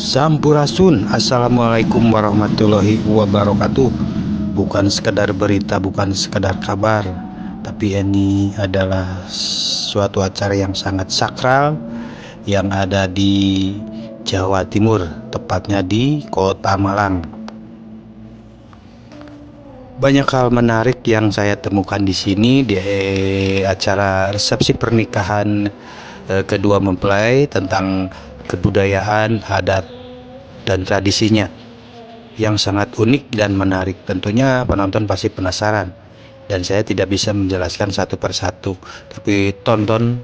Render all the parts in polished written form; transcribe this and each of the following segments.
Sampurasun, assalamualaikum warahmatullahi wabarakatuh. Bukan sekedar berita, bukan sekedar kabar, tapi ini adalah suatu acara yang sangat sakral yang ada di Jawa Timur, tepatnya di Kota Malang. Banyak hal menarik yang saya temukan di sini di acara resepsi pernikahan kedua mempelai tentang kebudayaan, adat, dan tradisinya yang sangat unik dan menarik. Tentunya penonton pasti penasaran dan saya tidak bisa menjelaskan satu persatu, tapi tonton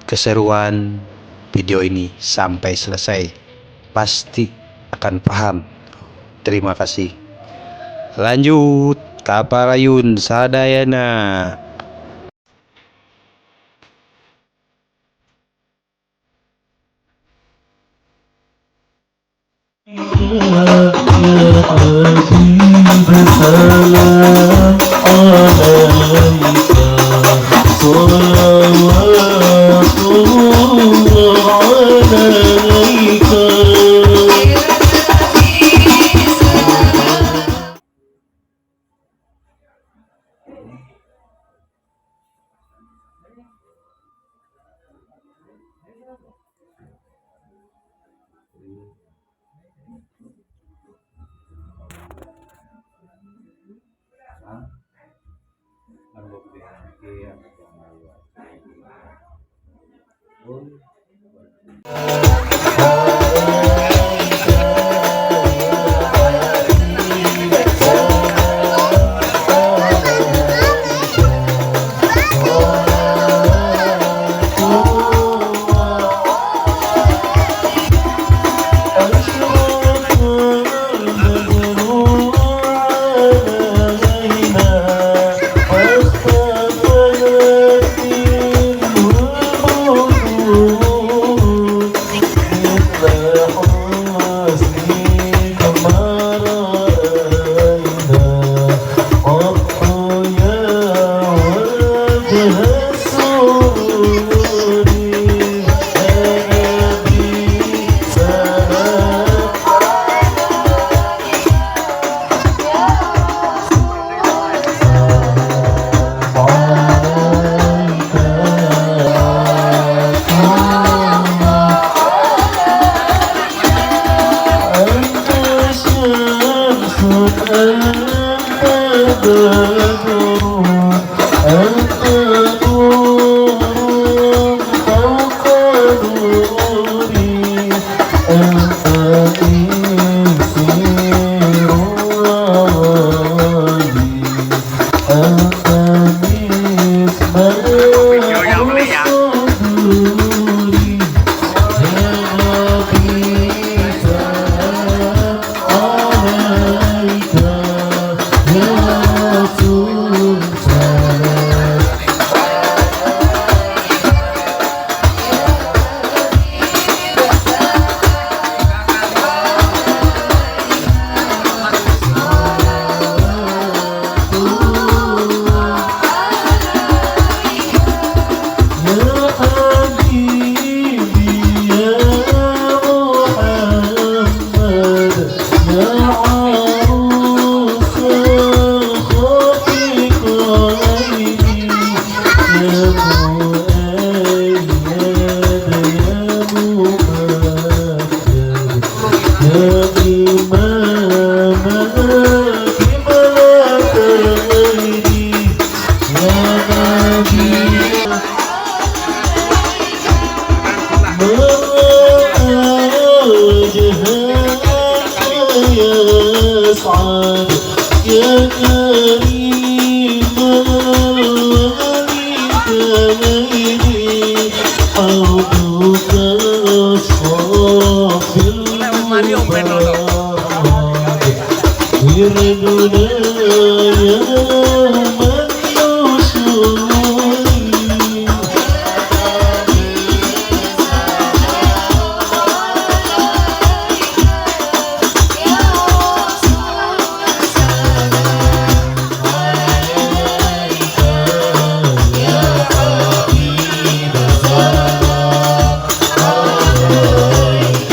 keseruan video ini sampai selesai, pasti akan paham. Terima kasih. Lanjut Kaparayun Sadayana. يا حبيب سلام عليك، صلوات الله عليك. يا كريم الوالدين، حوضك الصافي المبارك، وردنا يوم النشور. يا حبيب سلام عليك.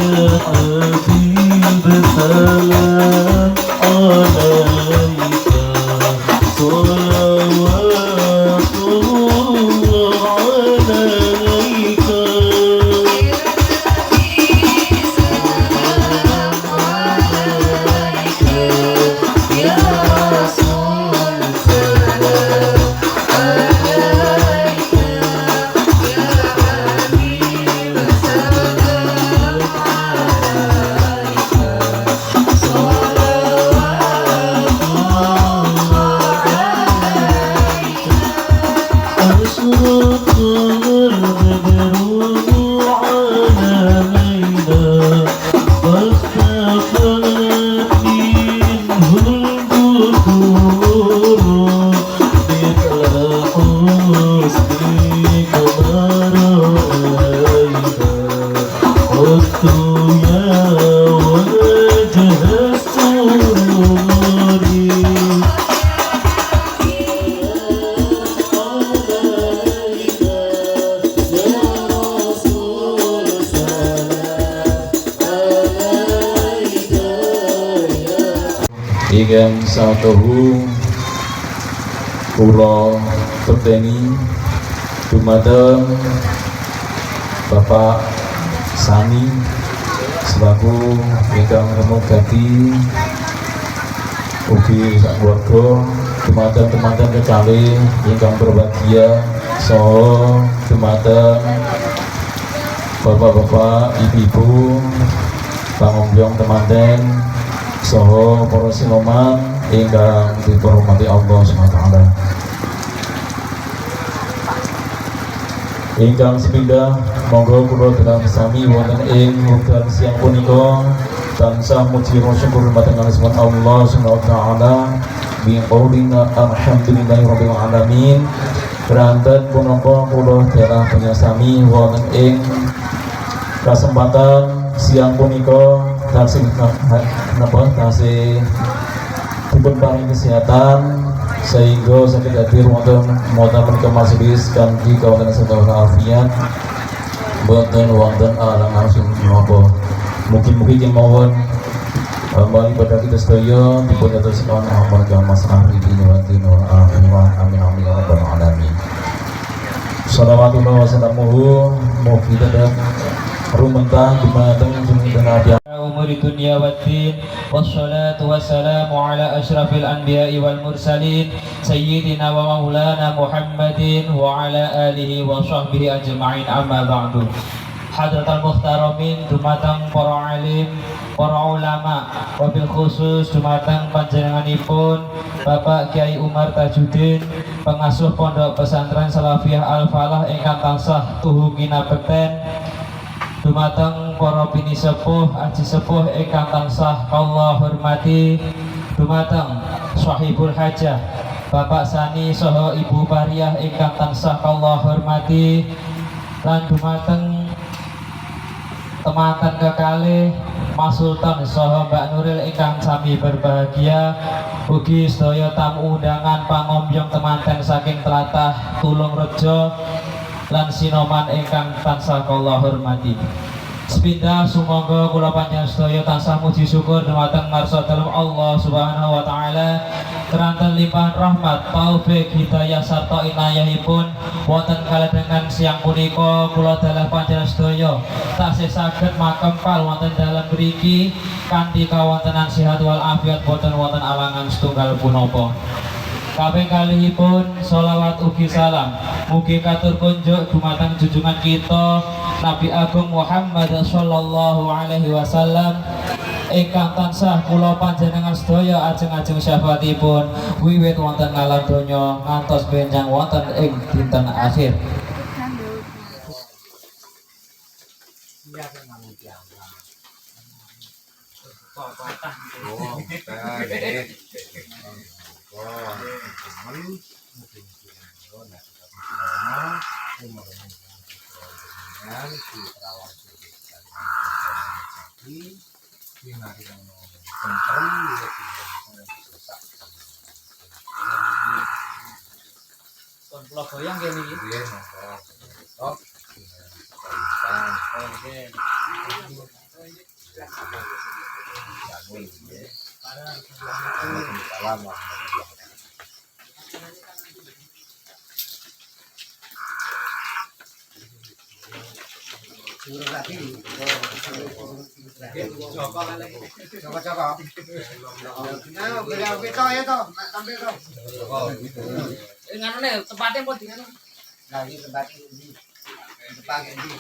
يا حبيب سلام عليك، صلوات الله عليك. سلام عليك يا رسول، سلام عليك يا حبيب، سلام عليك، صلوات الله عليك. أشرق البدر علينا فاختفت منه البدور، مثل حسنك ما رأينا قط يا وجه السرور. عليك يا رسول، سلام عليك يا Ingkang satuhu kula bekteni dumateng Bapak Sani selaku ingkang rema gati ugi sak keluarga, dumateng temanten kekalih ingkang berbahagia, saha dumateng bapak-bapak, ibu-ibu, pangombyong temanten saha para sinoman ingkang dipunhormati Allah Subhanahu wa taala. Ingkang sepindah monggo kula dalam sami wonten ing wekdal siang punika tansah muji syukur dumateng Allah Subhanahu wa taala bi qaulina alhamdulillahi rabbil alamin. Keranten punapa kula dalah sami wonten ing kesempatan siang punika tasih napa tasih dipun paring kesehatan sehingga saged hadir wonten wonten punika majelis kanthi kawontenan sehat afiat, boten wonten alang langsung menapa. Mugi-mugi kemawon amal ibadah kita sedaya dipun dadosaken amal masalah dunya wa dunya wal akhirah. Amin amin ya rabbal alamin. Shalawatullah wa salamuhu mugi tetep rumentah dumateng junjungan Nabi أمور الدنيا والدين، والصلاة والسلام على أشرف الأنبياء والمرسلين، سيدنا ومولانا محمد وعلى آله وصحبه أجمعين، أما بعد. حضرة المحترمين، dumateng para alim, para ulama, wabil khusus dumateng panjenenganipun Bapak Kiai Umar Tajuddin, pengasuh Pondok Pesantren Salafiyah Al-Falah ingkang tansah tuhu kinabekten, dumateng para pinisepuh, aji sepuh ingkang tansah kawula hormati, dumateng sahibul hajah Bapak Sani saha Ibu Pariah ingkang tansah kawula hormati, lan dumateng temanten kekalih Mas Sultan saha Mbak Nuril ingkang sami berbahagia, ugi sedaya tamu undangan pangombyong temanten saking tlatah Tulung Rejo lan sinoman ingkang tansah kula hormati. Sepindah sumangga kula panjenengan sedaya tansah muji syukur dumateng ngarsa dalem Allah Subhanahu wa taala keranten limpahan rahmat, taufik, hidayah sarta inayahipun wonten kaledengan siang punika kula dalah panjenengan sedaya tasih saged makempal wonten dalem mriki kanthi kawontenan sehat wal afiat, boten wonten alangan setunggal punapa. Kaping kalihipun, sholawat ugi salam mugi katur kunjuk dumateng junjungan kita Nabi Agung Muhammad sallallahu alaihi wasallam ingkang tansah kula panjenengan sedaya ajeng-ajeng syafaatipun wiwit wonten alam donya ngantos benjang wonten ing dinten akhir. Oh, nggih. Oh, temen mugi-mugi nek umur jenengan jadi pinaringono tentrem ya. Pun kula goyang nggih niki. Nggih, monggo. Waalaikumsalam warahmatullahi wabarakatuh. Joko-joko. Nah, beliau pito ya toh, nak tampil toh. Nganune tempatnya mau di nganu. Nah, ini tempat ini. Tempat ini.